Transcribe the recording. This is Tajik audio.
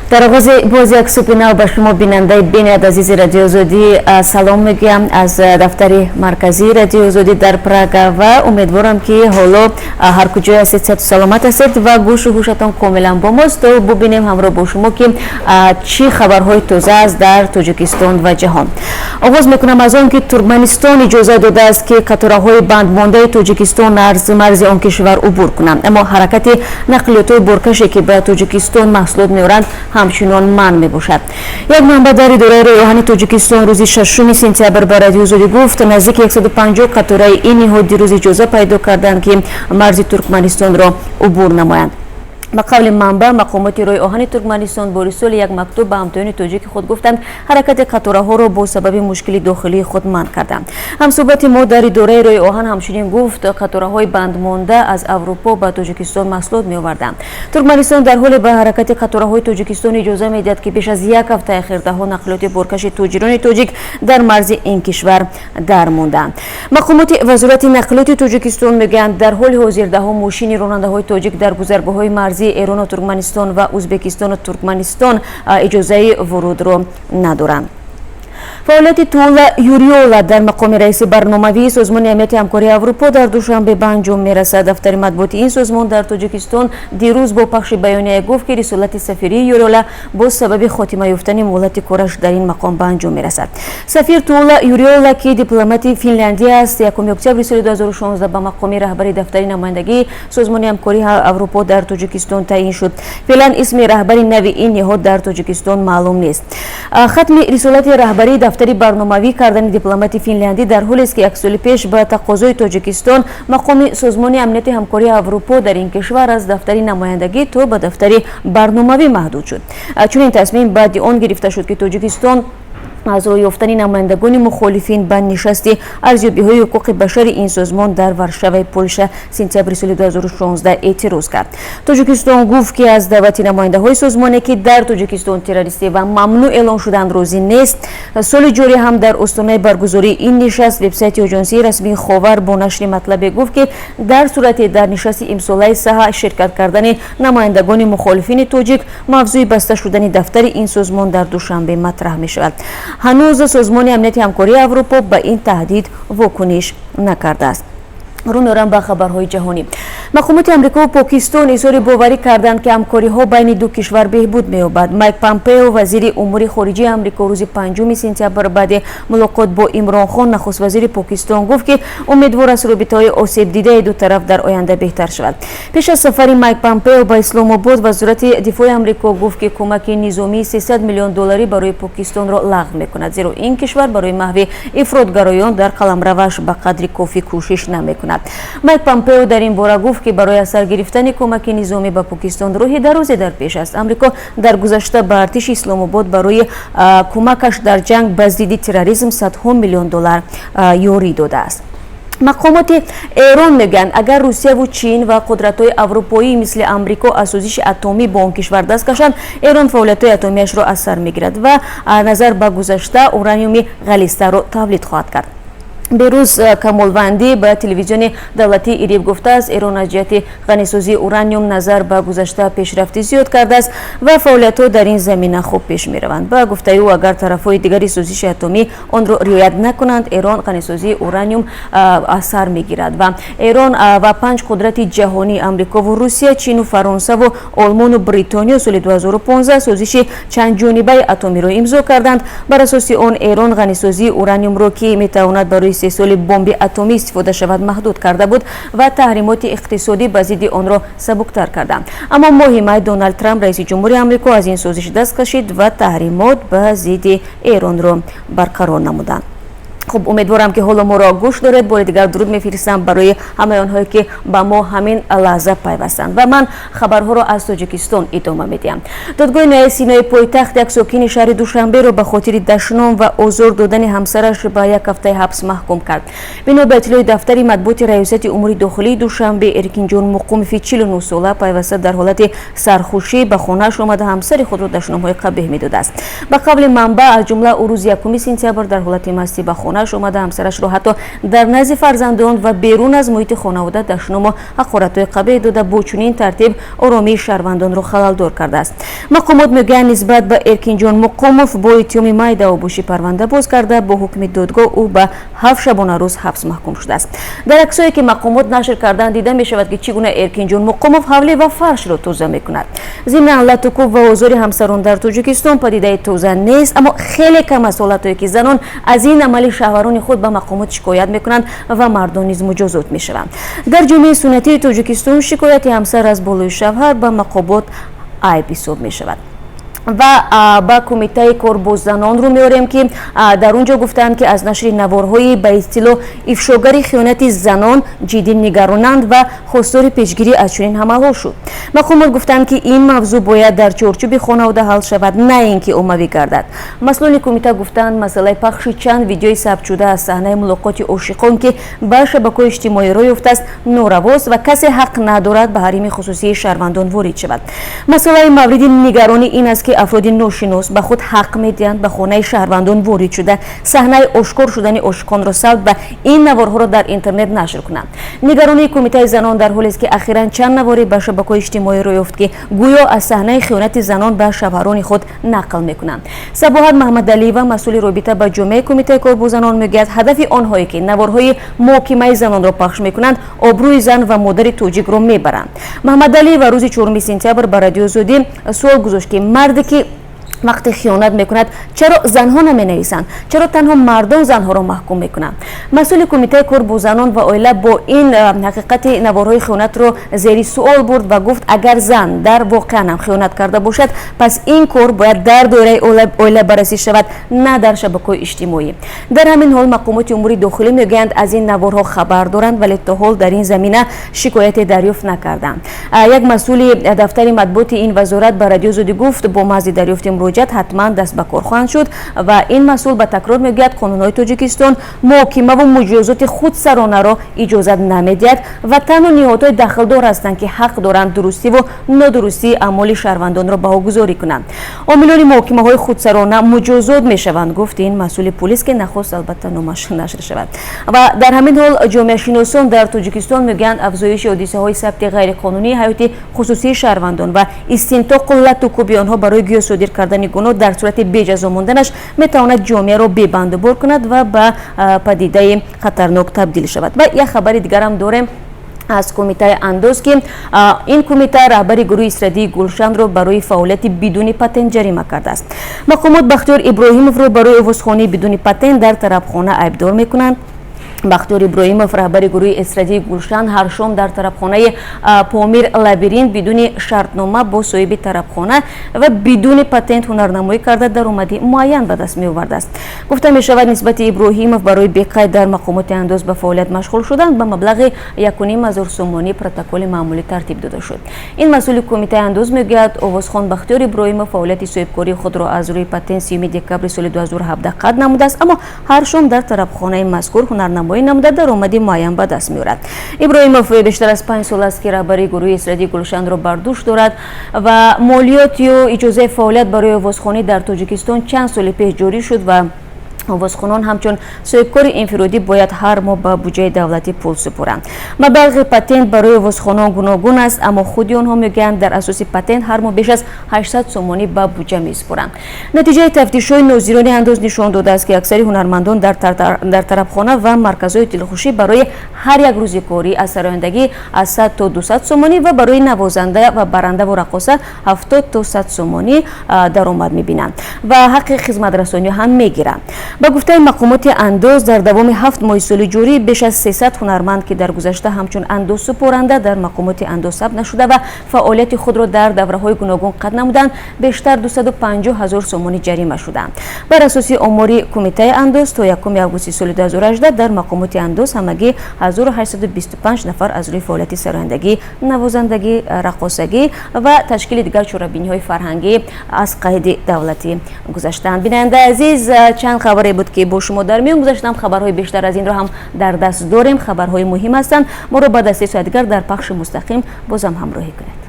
Дар оғози боз як субҳи нав ба шумо, бинандаи бениҳоят азизи Радиои Озодӣ, салом мегӯям аз дафтари марказии Радиои Озодӣ дар Прага ва умедворам, ки ҳоло ҳар куҷое ҳастед, сиҳату саломат ҳастед ва гӯшу ҳушатон комилан бо мост, то бубинем ҳамроҳ бо шумо, ки чӣ хабарҳои тоза аст дар Тоҷикистон ва ҷаҳон. Оғоз мекунам аз он, ки Туркманистон иҷоза додааст, ки қатораҳои бандмондаи Тоҷикистон аз марзи он кишвар убур кунанд, аммо ҳаракати нақлиётҳои боркаше, ки ба Тоҷикистон маҳсулот меоранд, ҳамчунон манъ мебошад. Як манбаъ дар идораи роҳи оҳани Тоҷикистон рӯзи 6 сентябр ба Радиои Озодӣ гуфт, наздики 150 қатораи ин ниҳод дирӯз иҷоза пайдо карданд, ки марзи Туркманистонро убур намоянд. Ба қавли манбаъ, мақомоти роҳи оҳани Туркманистон бо ирсоли як мактуб ба ҳамтоёни тоҷики худ гуфтанд, ҳаракати қатораҳоро бо сабаби мушкили дохилии худ манъ карданд. Ҳамсӯҳбати мо дар идораи роҳи оҳан ҳамчунин гуфт, қатораҳои бандмонда аз Аврупо ба Тоҷикистон маҳсулот меоварданд. Туркманистон дар ҳоле ба ҳаракати қатораҳои Тоҷикистон иҷоза медиҳад, ки беш аз як ҳафтаи ахир даҳҳо нақлиёти боркаши тоҷирони тоҷик дар марзи ин кишвар дармондаанд. Мақомоти Вазорати нақлиёти Тоҷикистон мегӯянд, дар ҳоли ҳозир даҳҳо мошини ронандаҳои тоҷик дар гузаргоҳҳои марзии Эрону Туркманистон ва Ӯзбекистону Туркманистон иҷозаи вурудро надоранд. Фаъолияти Туола Юриола дар мақоми раиси барномавии Созмони Амнияти Ҳамкории Аврупо дар Душанбе ба анҷом мерасад. Дафтари матбуоти ин созмон дар Тоҷикистон дирӯз бо пахши баёния гуфт, ки рисолати сафирии Юриола бо сабаби хотима ёфтани муҳлати кораш дар ин мақом ба анҷом мерасад. Сафир Туола Юриола, ки дипломати Финляндия аст, 1 октябри соли 2016 ба мақоми раҳбари дафтари намояндагии Созмони Ҳамкории Аврупо дар Тоҷикистон таъин шуд. Феълан исми раҳбари нави ин ниҳод дар Тоҷикистон маълум нест. Хатми рисолати раҳбарии дафтари барномавӣ кардани дипломати финляндӣ дар ҳолест, ки як соли пеш ба тақозои Тоҷикистон мақоми Созмони Амнияти Ҳамкории Аврупо дар ин кишвар аз дафтари намояндагӣ то ба дафтари барномавӣ маҳдуд шуд. Чунин тасмим баъди он гирифта шуд, ки Тоҷикистон аз роҳ ёфтани намояндагони мухолифин ба нишасти арзёбиҳои ҳуқуқи башари ин созмон дар Варшаваи Полша сентябри соли 2016 эътироз кард. Тоҷикистон гуфт, ки аз даъвати намояндаҳои созмоне, ки дар Тоҷикистон террористӣ ва мамнӯъ эълон шуданд, розӣ нест. Соли ҷорӣ ҳам дар остонаи баргузории ин нишаст вебсайти оҷонсии расмии Ховар бо нашри матлабе гуфт, ки дар сурати дар нишасти имсолаи САҲА ширкат кардани намояндагони мухолифини тоҷик, мавзӯи баста шудани дафтари ин созмон дар Душанбе матраҳ мешавад. Ҳанӯз Созмони Амнияти Ҳамкории Аврупо ба ин таҳдид вокуниш накардааст. Рӯ меорам ба хабарҳои ҷаҳонӣ. Мақомоти Амрико Покистон изҳори боварӣ карданд, ки ҳамкориҳо байни ду кишвар беҳбуд меёбад. Майк Помпео, вазири умури хориҷии Амрико, рӯзи 5 сентябр баъди мулоқот бо Имрон Хон, нахуствазири Покистон, гуфт, ки умедвор аст, робитаҳои осебдидаи ду тараф дар оянда беҳтар шавад. Пеш аз сафари Майк Помпео ба Исломобод Вазорати дифои Амрико гуфт, ки кӯмаки низомии 300 миллион долларӣ барои Покистонро лағв мекунад, зеро ин кишвар барои маҳви ифротгароён дар қаламраваш ба қадри кофӣ кӯшиш намекунад. Майк Помпео дар ин бора гуфт, ки барои аз сар гирифтани кӯмаки низомӣ ба Покистон роҳи дарозе дар пеш аст. Амрико дар гузашта ба артиши Исломобод барои кӯмакаш дар ҷанг ба зидди терроризм садҳо миллион доллар ёрӣ додааст. Мақомоти Эрон мегӯянд, агар Русияву Чин ва қудратҳои аврупоӣ мисли Амрико аз созиши атомӣ бо он кишвар даст кашанд, Эрон фаъолиятҳои атомиашро аз сар мегирад ва назар ба гузашта ураниуми ғализтарро тавлид хоҳад кард. Берӯз Камолвандӣ ба телевизиони давлатии ИРИБ гуфтааст, Эрон аз ҷиҳати ғанисозии ураниум назар ба гузашта пешрафти зиёд кардааст ва фаъолиятҳо дар ин замина хуб пеш мераванд. Ба гуфтаи ӯ, агар тарафҳои дигари созиши атомӣ онро риоят накунанд, Эрон ғанисозии ураниум аз сар мегирад. Ва Эрон ва панҷ қудрати ҷаҳонӣ, Амрикову Русия, Чину Фаронсаву Олмону Бритониё, соли 2015 созиши чандҷонибаи атомиро имзо карданд. Бар асоси он Эрон ғанисозии ураниумро, ки метавонад барои истеҳсоли бомби атомӣ истифода шавад, маҳдуд карда буд ва таҳримоти иқтисодӣ ба зидди онро сабуктар карда. Аммо моҳи май Доналд Трамп, раиси ҷумҳури Амрико, аз ин созиш даст кашид ва таҳримот ба зидди Эронро барқарор намуданд. Хуб, умедворам, ки ҳоло моро гӯш доред. Бори дигар дуруд мефиристам барои ҳамаи онҳое, ки ба мо ҳамин лаҳза пайвастанд, ва ман хабарҳоро аз Тоҷикистон идома медиҳам. Додгоҳи ноҳияи Синои пойтахт як сокини шаҳри Душанберо ба хотири дашном ва озор додани ҳамсараш ба як ҳафтаи ҳабс маҳкум кард. Бино ба иттилои дафтари матбуоти Раёсати умури дохилии Душанбе, Эркинҷон Муқумови 49 сола пайваста дар ҳолати сархушӣ ба хонааш омада, ҳамсари худро дашномҳои қабеҳ медодааст. Ба қавли манбаъ, аз ҷумла ӯ рӯзи 1 сентябр дар ҳолати мастӣ ба хона Хонааш омада, ҳамсарашро ҳатто дар назди фарзандон ва берун аз муҳити хонавода дашному ҳақоратҳои қабеҳ дода, бо чунин тартиб оромии шаҳрвандонро халалдор кардааст. Мақомот мегӯянд, нисбат ба Эркинҷон Муқомов бо иттиҳоми майдаобошӣ парванда боз карда, бо ҳукми додгоҳ ӯ ба 7 шабонарӯз ҳабс маҳкум шудааст. Дар аксое, ки мақомот нашр карданд, дида мешавад, ки чӣ гуна Эркинҷон Муқомов ҳавлӣ ва фаршро тоза мекунад. Зимнан, латукӯб ва озори ҳамсарон дар Тоҷикистон падидаи тоза нест, аммо хеле кам аст ҳолатҳое, ки занон аз ин амали шавҳарони худ ба мақомот шикоят мекунанд ва мардон низ муҷозот мешаванд. Дар ҷомеаи суннатии Тоҷикистон шикояти ҳамсар аз болои шавҳар ба мақомот айб ҳисоб мешавад. Ва ба Кумитаи кор бо занон рӯ меорем, ки дар он ҷо гуфтанд, ки аз нашри наворҳои ба истилоҳ ифшогари хиёнати занон ҷиддӣ нигаронанд ва хостори пешгирӣ аз чунин ҳамалҳо шуд. Мақомот гуфтанд, ки ин мавзӯъ бояд дар чорчӯби хонавода ҳал шавад, на ин ки оммавӣ гардад. Масъулони кумита гуфтанд, масъалаи пахши чанд видеои сабтшуда аз саҳнаи мулоқоти ошиқон, ки ба шабакаҳои иҷтимоӣ рӯй ёфтааст, норавост ва касе ҳақ надорад ба ҳарими хусусии шаҳрвандон ворид шавад. Масъалаи мавриди нигаронӣ ин аст, ки афроди ношинос ба худ ҳақ медиҳанд ба хонаи шаҳрвандон ворид шуда, саҳнаи ошкор шудани ошиқонро сабт ва ин наворҳоро дар интернет нашр кунанд. Нигаронии Кумитаи занон дар ҳолест, ки ахиран чанд наворе ба шабакаҳои иҷтимоӣ рӯй ёфт, ки гӯё аз саҳнаи хиёнати занон ба шавҳарони худ нақл мекунанд. Сабоҳат Маҳмадалиева, масъули робита ба ҷомеаи Кумитаи кор бо занон, мегӯяд, ҳадафи онҳое, ки наворҳои муҳокимаи занонро пахш мекунанд, обрӯи зан ва модари тоҷикро мебаранд. Маҳмадалиева рӯзи 4 сентябр ба Радиои Озодӣ суол гузошт, ки марде, ки вақте хиёнат мекунад, чаро занҳо наменависанд, чаро танҳо мардон занҳоро маҳкум мекунанд? Масъули Кумитаи кор бо занон ва оила бо ин ҳақиқати наворҳои хиёнатро зери суол бурд ва гуфт, агар зан дар воқеан ҳам хиёнат карда бошад, пас ин кор бояд дар доираи оила баррасӣ шавад, на дар шабакаҳои иҷтимоӣ. Дар ҳамин ҳол мақомоти умури дохилӣ мегӯянд, аз ин наворҳо хабар доранд, вале то ҳол дар ин замина шикояте дарёфт накарданд. Як масъули дафтари матбуоти ин вазорат ба Радиои Озодӣ гуфт, бо маҳзи дарёфти муроҷиат ҳатман даст ба кор хоҳанд шуд. Ва ин масъул ба такрор мегӯяд, қонунҳои Тоҷикистон муҳокимаву муҷозоти худсаронаро иҷозат намедиҳад ва танҳо ниҳодҳои дахлдор ҳастанд, ки ҳақ доранд дурустиву нодурустии аъмоли шаҳрвандонро баҳогузорӣ кунанд. Омилони муҳокимаҳои худсарона муҷозот мешаванд, гуфт ин масъули пулис, ки нахост албатта номаш нашр шавад. Ва дар ҳамин ҳол ҷомеашиносон дар Тоҷикистон мегӯянд, афзоиши ҳодисаҳои сабти ғайриқонунии ҳаёти хусусии шаҳрвандон ва истинтоқу латукӯби онҳо барои гӯё содир кардани гуноҳ дар сурати беҷазо монданаш метавонад ҷомеаро бебандубор кунад ва ба падидаи хатарнок табдил шавад. Ва як хабари дигарам дорем аз Кумитаи андоз, ки ин кумита раҳбари гурӯҳи эстрадии Гулшанро барои фаъолияти бидуни патент ҷарима кардааст. Мақомот Бахтиёр Иброҳимовро барои овозхонии бидуни патент дар тарабхона айбдор мекунанд. Бахтиёр Иброҳимов, раҳбари гурӯҳи эстрадии Гулшан, ҳар шом дар тарабхонаи Помир Лабиринт бидуни шартнома бо соҳиби тарабхона ва бидуни патент ҳунарнамоӣ карда, даромади муайян ба даст меовардааст. Гуфта мешавад, нисбати Иброҳимов барои беқайд дар мақомоти андоз ба фаъолият машғул шудан ба маблағи 1500 сомонӣ протоколи маъмулӣ тартиб дода шуд. Ин масъули Кумитаи андоз мегӯяд, овозхон Бахтиёр Иброҳимов фаъолияти соҳибкории худро аз рӯи патент 30 декабри соли 2017 қатъ намудааст, аммо ҳар шом дар тарабхонаи мазкур ҳунарнамоӣ намуда, даромади муайян ба даст меорад. Иброҳимов бештар аз 5 сол аст, ки раҳбари гурӯҳи эстрадии Гулшанро бар дӯш дорад. Ва молиёт ё иҷозаи фаъолият барои овозхонӣ дар Тоҷикистон чанд соли пеш ҷорӣ шуд ва овозхонон ҳамчун соҳибкори инфиродӣ бояд ҳар моҳ ба буҷаи давлатӣ пул супоранд. Маблағи патент барои овозхонон гуногун аст, аммо худи онҳо мегӯянд, дар асоси патент ҳар моҳ беш аз 800 сомонӣ ба буҷа месупоранд. Натиҷаи тафтишҳои нозирони андоз нишон додааст, ки аксари ҳунармандон дар тарабхона ва марказҳои дилхушӣ барои ҳар як рӯзи корӣ аз сарояндагӣ аз 100 то 200 сомонӣ ва барои навозанда ва барандаву раққоса 70 то 100 сомонӣ даромад мебинанд ва ҳаққи хизматрасонӣ ҳам мегиранд. Ба гуфтаи мақомоти андоз, дар давоми 7 моҳи соли ҷорӣ беш аз 300 ҳунарманд, ки дар гузашта ҳамчун андозсупоранда дар мақомоти андоз сабт нашуда ва фаъолияти худро дар давраҳои гуногун қатъ намуданд, бештар 250 ҳазор сомонӣ ҷарима шуданд. Бар асоси омори Кумитаи андоз, то 1 августи соли 2018 дар мақомоти андоз ҳамагӣ 1825 нафар аз рӯи фаъолияти сарояндагӣ, навозандагӣ, раққосагӣ ва ташкили дигар чорабиниҳои фарҳангӣ аз қайди давлатӣ гузаштаанд. Бинандаи азиз, чанд хабаре буд, ки бо шумо дар миён гузаштам. Хабарҳои бештар аз инро ҳам дар даст дорем, хабарҳои муҳим ҳастанд. Моро баъд аз 3 соат дигар дар пахши мустақим бозам ҳамроҳӣ кунед.